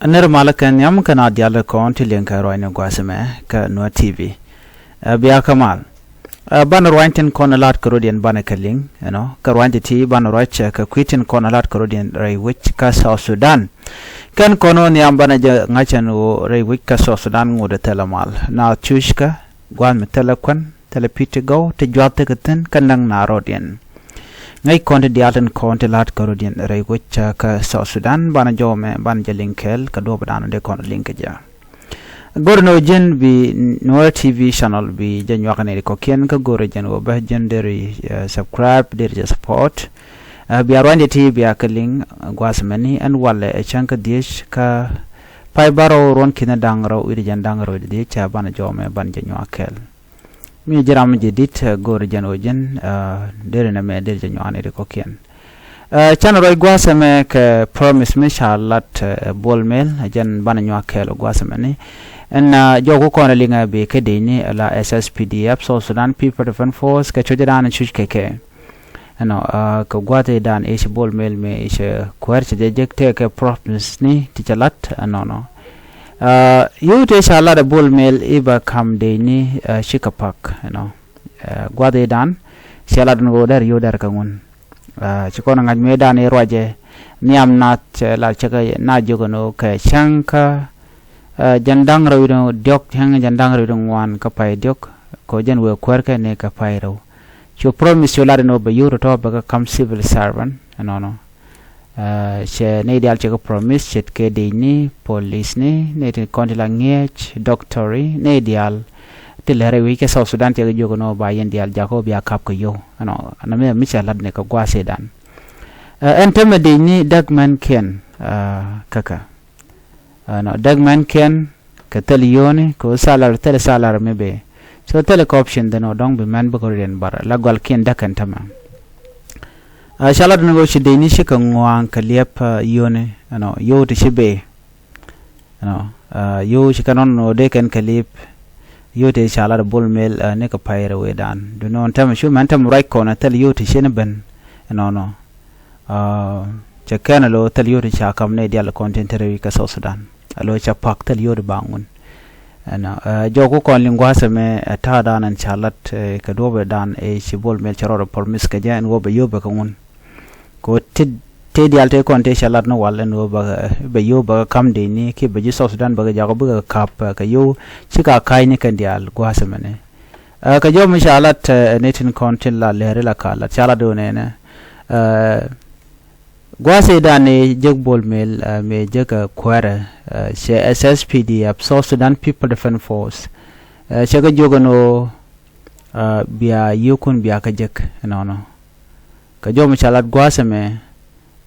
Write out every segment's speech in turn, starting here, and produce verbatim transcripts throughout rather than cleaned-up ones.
Nir malä kɛ nhiam kɛ na dial kɔn ti liŋ kɛ ruacni gua̱a̱th ɛmɛ kɛ Nuer T V. Ɛ, bia kɛ mal. Ɛ, banɛ ruany tin kɔn lat kɛ rɔ̱diɛn banɛ kɛ liŋ, you know, kɛ ruany ti ti banɛ ruac kɛ kui̱ tin kɔn lat kɛ rɔ̱diɛn rɛy wec kä South Sudan. Kɛn kɔn wä nhiam banɛ jɛ ŋa̱cɛn wä rɛy wec kä South Sudan ŋot ɛ thilɛ mal. Na cuc kä gua̱a̱th mi thilɛ kuän, thilɛ pi̱t ti gɔw, ti juath ti kɛ thi̱n, kä näk na rɔ̱diɛn. Ŋäc kɔn ti diaal tin kɔn ti la̱t kä rɔ̱diɛn rɛy wec kä South Sudan, banɛ jɔw mɛ, banɛ jɛ liŋ kɛɛl, kä duɔ̱p dan dee kɔn liŋ kɛ jɛ. Go̱r ni wä ji̱n bi Nuer T V channel bi jɛ nyuak ni kɔkiɛn, kä go̱r jɛn wä bä ji̱n deri, eh, subscribe, deri jɛ support. Eh, bia ruany ti bia kɛ liŋ, eh, gua̱a̱th mɛni ɛn walɛ ɛ cäŋ kä dhiec kä pay bärɔw ruɔ̱n ki̱n da̱ŋ rɛw wi̱cdɛ jɛn da̱ŋ rɛw wi̱cdɛ dhiec ca banɛ jɔw mɛ banɛ jɛ nyuak kɛɛl. Mi ji̱ ram ji̱ di̱t, eh, go̱o̱ri jɛn ɣöö ji̱n, eh, deri nɛmɛ deri jɛ nyuani ri kɔ̱kiɛn. Eh, canɛ ruac gua̱a̱th ɛmɛ kɛ promise mi ca lat, eh, Bol Mel, eh, jɛn banɛ nyuak kɛɛl gua̱a̱th ɛmɛni. Ɛn, eh, jɔk ku kɔn liŋɛ bi kä dec ni la S S P D F, South Sudan People Defense Force, kɛ cuc dan cuc kɛ kɛ. Ɛnɔ, ah, kɛ gua̱a̱th i̱ dan i̱ ci Bol Mel mi i̱ cɛ kuäär cɛ jɛ jek tëë kɛ promise ni ti cɛ lat, ɛnɔnɔ. Ah, yio̱w tëë ca lat ɛ Bol Mel i̱ bɛ ka̱m dec ni, ah, cikɛ pak, ɛnɔ. Ah, gua̱a̱th i̱ dan cɛ lat ni ɣöö dɛr yio̱w dɛr kɛ ŋun. Ah, ci kɔn ŋa̱c mëë dan i̱ ruacɛ nhiam nath cɛ lat cɛ kɛ na jiök ɛn ɣöö kɛ cäŋ kä, ah, jɛn da̱ŋ rɛw i̱ diɔ̱k cäŋ jɛn da̱ŋ rɛw i̱ ŋuan kä pay diɔ̱k kɛ jɛn wëë kuäär kɛ ni kɛ pay rɛw. Cu promise cu lat ɛn ɣöö bɛ yio̱w tɔ̱tɔ̱ bɛ kɛ ka̱m civil servant ɛnɔnɔ. Ah, cɛ nɛy diaal cɛ kɛ promise ce̱tkɛ dec ni, police ni, nɛy ti kɔn ti la ŋi̱eec, doctor ni, nɛy diaal ti lɛr ɛ wi̱c kɛ South Sudan cɛ kɛ jiök ɛn ɣöö ba yɛn diaal jakä ɣöö bia ka̱p kɛ yio̱w. Ɛnɔ, ɛnɔ mi, mi cɛ lat ni kɛ gua̱a̱th i̱ dan. Ah, ɛn täämɛ dec ni däk mɛn kiɛn, ah, kä kɛ. Ɛnɔ, däk mɛn kiɛn kɛ thil yio̱wni kɛ ɣöö salary, thil salary mi bëë. So thil kɛ option dhin ɣöö dɔ̱ŋ bi mɛn bikɛ rɔ̱diɛn bar la gɔalkiɛn däk ɛn tämɛ. Ah, ca lat ni ɣöö ci dec ni cikɛ ŋua̱a̱ŋ kɛ liɛp, ah, yio̱wni, ɛnɔ, yio̱w ti ci bëë. Ɛnɔ, ah, yio̱w ci kɛn ɣɔn ɣöö dee kɛn kɛ liɛp yio̱w ti ca lat Bol Mel, ah, ni kɛ pay rɛw i̱ dan. Duundɛ ɣöö tämɛ cu mɛn tämɛ ruac kɔn ɛ thil yio̱w ti ci ni ben. Ɛnɔnɔ. Ah, cɛ kɛn ɛ lo̱ thil yio̱w ti ca ka̱m nɛy diaal kɔn tin te rɛy wi̱c kä South Sudan. Ɛ lo̱ cɛ pak thil yio̱w ti ba ŋun. Ɛnɔ, ah, jɔk ku kɔn liŋ gua̱a̱th ɛmɛ, ah, ta̱a̱ dan ɛn ca lat, eh, kɛ duɔ̱ɔ̱p ɛ dan, eh, ci Bol Mel cɛ rɔɔdɛ promise kɛ jɛ ɛn ɣöö bɛ yio̱w bɛ kɛ ŋun. Kɛ ɣöö ti, ti diaal ti kɔn ti ca lat ni wal ɛn ɣöö bɛ, bɛ yio̱w bɛ kɛ ka̱m dec ni kiɛ bɛ ji̱ South Sudan bɛ kɛ jakä bikɛ ka̱p, eh, kɛ yio̱w cikɛ ka̱a̱c ni kɛn diaal gua̱a̱th ɛmɛni. Ah, kɛ jɔw mi ca lat, eh, ni tin kɔn tin la lɛri la ka lat ca lat do̱n ɛnɛ. Ah, gua̱a̱th i̱ dan i̱ jek Bol Mel, ah, mëë jek, ah, kuäärɛ, ah, cɛ S S P D F, South Sudan People Defense Force. Ah, cɛ kɛ jiök ɛn ɣöö, ah, bia yio̱wkun bia kɛ jek ɛnɔnɔ. Kɛ jɔw mi ca lat gua̱a̱th ɛmɛ,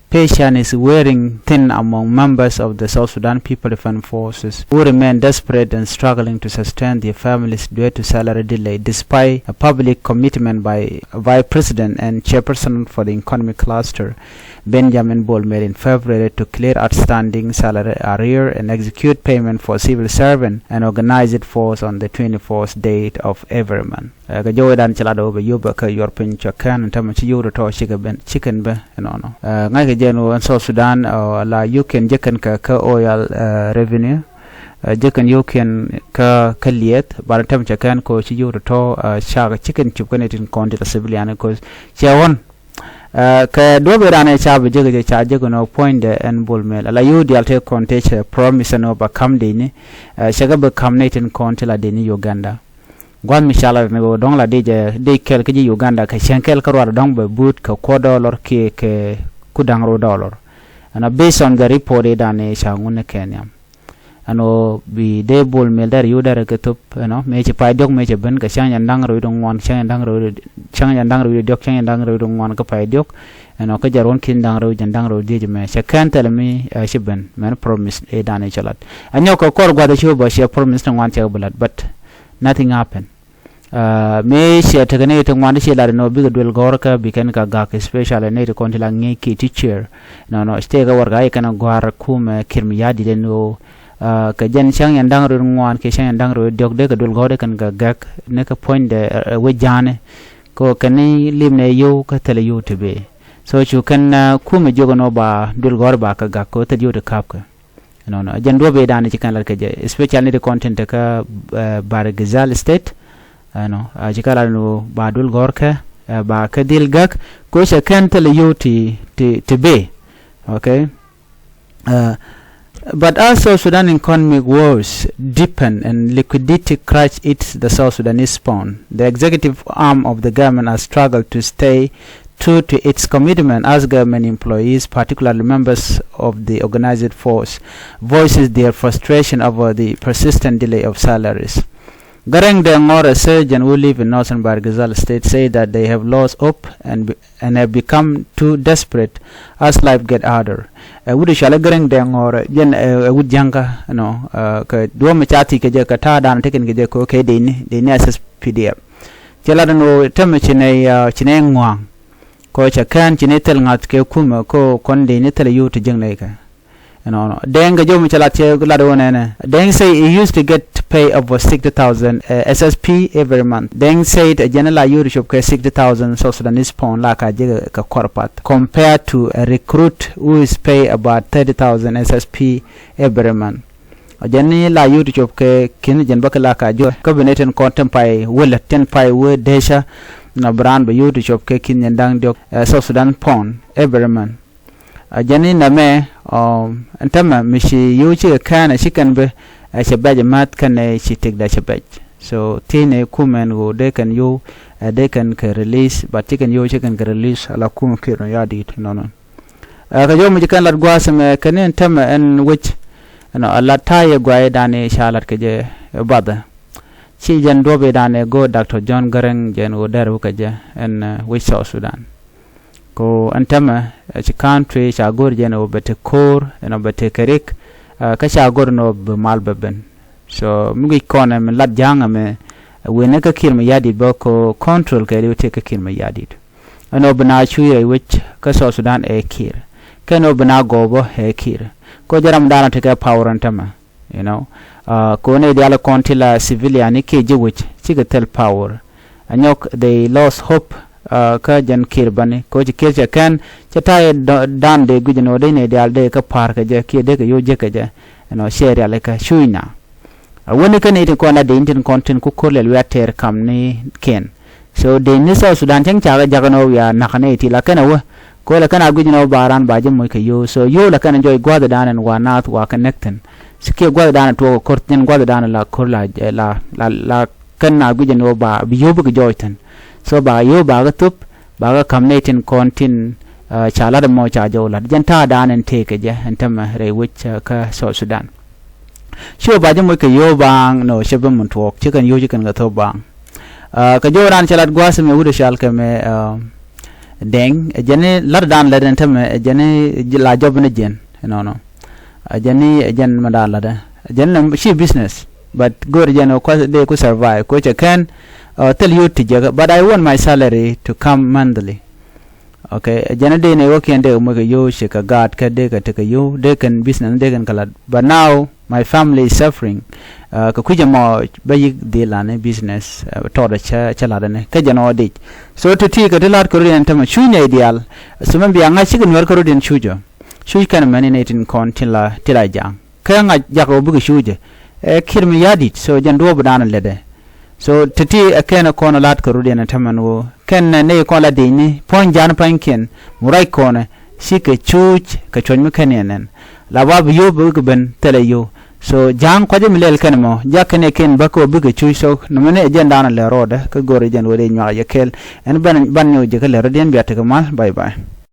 patience is wearing thin among members of the South Sudan People Defense Forces who remain desperate and struggling to sustain their families due to salary delay, despite a public commitment by Vice President and Chairperson for the Economic Cluster, Benjamin Bol Mel, in February to clear outstanding salary arrear and execute payment for civil servant and organized force on the twenty-fourth date of every month. Eh, kɛ jɔw i̱ dan cɛ lat ɣöö bɛ yio̱w bɛ kɛ yuɔr piny cɛ kɛn ɛn tämɛ ci yio̱w tɔ̱tɔ̱ cikɛ ben, cikɛn bä ɛnɔnɔ. Eh, ŋa̱ckɛ jɛ ɛn ɣöö ɛn South Sudan, eh, la yio̱wkiɛn jekɛn kɛ, kä oil, eh, revenue. Eh, jekɛn yio̱wkiɛn kä, kä liɛth, banɛ tämɛ cɛ kɛn kɛ ɣöö ci yio̱w tɔ̱tɔ̱, eh, cakɛ cikɛn cup kɛn itin kɔn ti la civilian kɛ ɣöö cɛ ɣɔ̱n. Eh, kɛ duɔ̱ɔ̱p i̱ dan ɛ ca bi jek jɛ ca jek ɛn ɣöö puɔ̱nydɛ ɛn Bol Mel. Ala yio̱w diaal tëë kɔn tëë cɛ promise ɛn ɣöö ba ka̱m dec ni, eh, cɛ kɛ bi ka̱m ni tin kɔn ti la dec ni Uganda. Gua̱th mi ca lat ni ɣöö dɔ̱ŋ la dec, dec kɛl kä ji̱ Uganda kɛ cäŋ kɛl kä ruaadɛ dɔ̱ŋ bɛ buut kɛ kuɔt dɔlɔr kiɛ kɛ ku da̱ŋ rɛw dɔlɔr. Ɛnɔ, based on the report i̱ dan i̱ ca ŋun ni kɛ nhiam. Ɛnɔ, bi dee Bol Mel dɛr yio̱w dɛr kɛ thop, ɛnɔ, mëë ci pay diɔ̱k mëë cɛ ben kɛ cäŋ jɛn da̱ŋ rɛw wi̱cdɛ ŋuan, cäŋ jɛn da̱ŋ rɛw, cäŋ jɛn da̱ŋ rɛw wi̱cdɛ diɔ̱k, cäŋ jɛn da̱ŋ rɛw wi̱cdɛ ŋuan kä pay diɔ̱k. Ɛnɔ, kä jɛ ruɔ̱n ki̱n da̱ŋ rɛw jɛn da̱ŋ rɛw dhiec mɛ cɛ kɛn thilɛ mi, eh, ci ben mɛn promise i̱ dan i̱ cɛ lat. Ɛ nyɔk kɛ kɔr gua̱th i̱ ci wä bä cɛ promise ti ŋuan cɛ kɛ bi lat, but nothing happen. Ah, mëë cɛ tekɛ nɛy ti ŋuan ti ci lat ɛn ɣöö bikɛ duël gɔ̱rkä bi kɛn kɛ gak, especially nɛy ti kɔn ti la ŋi̱i̱c kiɛ teacher. Nɔnɔ, tëëkɛ warɛgak i̱ kɛn ɛ gɔ̱a̱r kumɛ Kiir Mayardit ɛn ɣöö, ah, kɛ jɛn cäŋ yɛn da̱ŋ rɛw ŋuan kiɛ cäŋ yɛn da̱ŋ rɛw diɔ̱k dee kɛ duël gɔ̱rkä kɛn kɛ gak ni kɛ puɔ̱nydɛ, eh, wec ja̱a̱ni. Kɛ ɣöö kɛn ni lim nɛ yio̱w kä thilɛ yio̱w ti bëë. So cu kɛn, ah, kumɛ jiök ɛn ɣöö ba duël gɔ̱r ba kɛ gak kɛ ɣöö thil yio̱w ti ka̱pkɛ. Nɔnɔ jɛn duɔ̱p i̱ da̱a̱n ci kɛn lat kɛ jɛ, especially ni ti kɔn tin te kä Bahr el Ghazal State. Ɛnɔ ci kɛn lat ni ba dul gɔ̱r kɛ ba kɛ dhil gäk ko̱ cɛ kɛn thilɛ yio̱w ti ti ti bee. Okay. Uh, but as South Sudan economic woes deepen and liquidity crunch hits the South Sudanese pound, the executive arm of the government has struggled to stay true to its commitment as government employees, particularly members of the organized force, voices their frustration over the persistent delay of salaries. Garang Deng Ngor, a surgeon who live in northern Bahr el Ghazal State, say that they have lost hope and be- and have become too desperate as life get harder. Ɛ wut i̱ cɔal i̱ Garang Deng Ngor jɛn ɛ wut Ja̱ŋkä, you know, kɛ duɔ̱ɔ̱p mi ca thiec kɛ jɛ kɛ ta̱a̱ da̱a̱n tekɛn kɛ jɛ kɛ kɛ deni deni S S P D F. Cɛ lat ɛn ɣöö tämɛ ci nɛ ci nɛ ŋua̱a̱ŋ kɛ cɛ kɛn ci nɛ thil ŋa̱th kɛ kumɛ kɛ kɔn deni thil yio̱w ti jiäk nɛ kɛ. Ɛnɔnɔ Deng kɛ jɔw mi cɛ lat cɛ lat wä nɛnɛ. Deng say he used to get pay over sixty thousand S S P every month. Deng said ɛ jɛn la yio̱w ti cop kɛ sixty thousand South Sudanese pound la ka jek kɛ kɔr path, compared to a recruit who is pay about thirty thousand S S P every month. Ɛ jɛn ni la yio̱w ti cop kɛ kin jɛn bä kɛ la ka jɔ kä bi nɛ tin kɔn tin pay wä lät tin pay wä deca. Na bi raan bɛ yio̱w ti cop kɛ kin jɛn da̱ŋ diɔk South Sudan pound every month. A jɛn inɛ mɛ ɛn tämɛ mi ci yio̱w cikɛ kɛn ɛ ci kɛn bi ɛ cɛ bɛc ɛ ma̱th kɛn ɛ ci tikdɛ cɛ bɛc. So thiecnɛ kumɛn ɣöö dee kɛn yio̱w ɛ dee kɛn kɛ release, but ci kɛn yio̱w ci kɛn kɛ release ala kumɛ kiɛt nɔ ya̱di̱t nɔnɔ. Ɛ kɛ jɔw mi ci kɛn lat gua̱a̱th ɛmɛ kɛn in tämɛ ɛn wec ɛnɔ a lat ta̱a̱ yɛ gua̱a̱th i̱ da̱a̱n i̱ ca lat kɛ jɛ bathɛ. Ci jɛn duɔ̱p i̱ da̱a̱n i̱ go̱o̱r Doctor John Garang jɛn ɣöö dɛr wä kɛ jɛ ɛn wec South Sudan. Ko ɛn tämɛ ɛ ci country ca go̱r jɛn ɛ wä bɛ te ko̱o̱r ɛn ɔ bɛ te kɛ rik. Kä ca go̱r ɛn ɔ bi mal bɛ ben. So mi guic kɔn ɛ mi lat ja̱a̱ŋ ɛmɛ ɛ wen ɛ kä kiɛt mi ya̱di̱t bä ko control kɛ liw te kä kiɛt mi ya̱di̱t. Ɛn ɔ bi na cuc rɛy wec kä South Sudan ɛ kiɛt. Kɛn ɔ bi na gɔw bä ɛ kiɛt. Ko jɛ ram da̱a̱n ɔ te kɛ power ɛn tämɛ. You know, ko nɛ dial kɔn ti la civilian ni kiɛ ji̱ wec cikɛ thil power. A nyɔk they lost hope. Kä jɛn kiɛt bani ko ci kiɛt cɛ kɛn cɛ ta̱yɛ da̱a̱n dee guic ni wä dee nɛ dial dee kä pa̱a̱r kɛ jɛ kiɛ dee kɛ yo̱ jek kɛ jɛ. You know, cɛ rialikä cuc na. A wäni kä ni tin kɔn la dee in tin kɔn tin ku ko̱r lɛl wi̱i̱ a tɛɛr kam ni kiɛn. So dee ni South Sudan cäŋ cakɛ jakä ni wä wi̱i̱ a nakä ni ti la kɛn a wä. Ko la kɛn a guic ni wä ba ran ba jɛ moc kɛ yo̱. So yo̱ la kɛn a jɔc gua̱th dan ɛn wa naath wa kɛ näk thi̱n. Ci kiɛ gua̱th dan a tuɔɔk a ko̱r thi̱n gua̱th dan a la ko̱r la la la kɛn a guic ni wä ba bi yo̱ bikɛ jɔc thi̱n. So ba yo̱ ba kɛ thop ba kɛ ka̱m ni tin kɔn tin ca lat ɛmɔ ca jɔw lat jɛn ta̱a̱ dan ɛn tëëkɛ jɛ ɛn tämɛ rɛy wec kä South Sudan. Ci wä ba jɛ moc kɛ yo̱ baaŋ nɔ cɛ bi mun tuɔɔk ci kɛn yo̱ ci kɛn kɛ thop baaŋ. Kɛ jɔw ran cɛ lat gua̱a̱th ɛmɛ wut ɛ cɔal kɛ mɛ Deng ɛ jɛn i̱ lat dan lɛt ɛn tämɛ ɛ jɛn i̱ la jɔp ni jɛn ɛnɔnɔ. Ɛ jɛn i̱ ɛ jɛn mɛ dan lat ɛ jɛn i̱ ci business. But go̱r jɛn ɛ kuath dee ku survive ko cɛ kɛn thil yo̱ ti jɛ kɛ but I want my salary to come monthly. Okay, jɛn dee nɛ wä kiɛn dee kɛ moc kɛ yo̱ ci kɛ gaat kɛ dee kɛ tekɛ yo̱ dee kɛn business dee kɛn kɛ lat. But now my family is suffering. Kɛ kui̱c ɛmɔ bä yi̱k dhil ani business tɔɔt cä cä lat ani kä jɛn ɔ dic. So ti ti kɛ ti lat kɛ rut yɛn tämɛ cuc nɛ diaal. So mɛn bia ŋa̱c cikɛ nuɛr kɛ rut yɛn cuc ɔ. Cuc kɛn mɛn in eighteen kɔn tin la ti la ja̱a̱ŋ. Kä ŋa̱c jakä wä bikɛ cucɛ ɛ kiɛt mi ya̱di̱t. So jɛn duɔ̱ɔ̱p bi da̱a̱n lɛtdɛ. So ti̱ti̱ ɛ kɛn ɛ kɔn ɛ la̱t kɛ rut yɛn ɛ tämɛn ɣöö kɛn ɛ nɛy kɔn la di̱cni puɔ̱ny ja̱a̱n pa̱nykiɛn mi ruac kɔnɛ cikɛ cuuc kɛ cuɔ̱c mi kɛn yɛn ɛn. La ba bi yio̱w bikɛ ben thilɛ yio̱w. So ja̱a̱ŋ kua̱cä mi lɛl kɛn ɛmɔ jak kɛn ɛ kɛn bäkɛ ɣöö bikɛ cuuc so nɔmɔni ɛ jɛn da̱a̱n ɛ lɛr rɔɔdɛ kä go̱r ɛ jɛn ɣöö dee nyuak ɛ jɛ kɛɛl. Ɛn ban nyɔk jɛ kä lɛr rɔ̱diɛn bia tekɛ mal. Bye bye.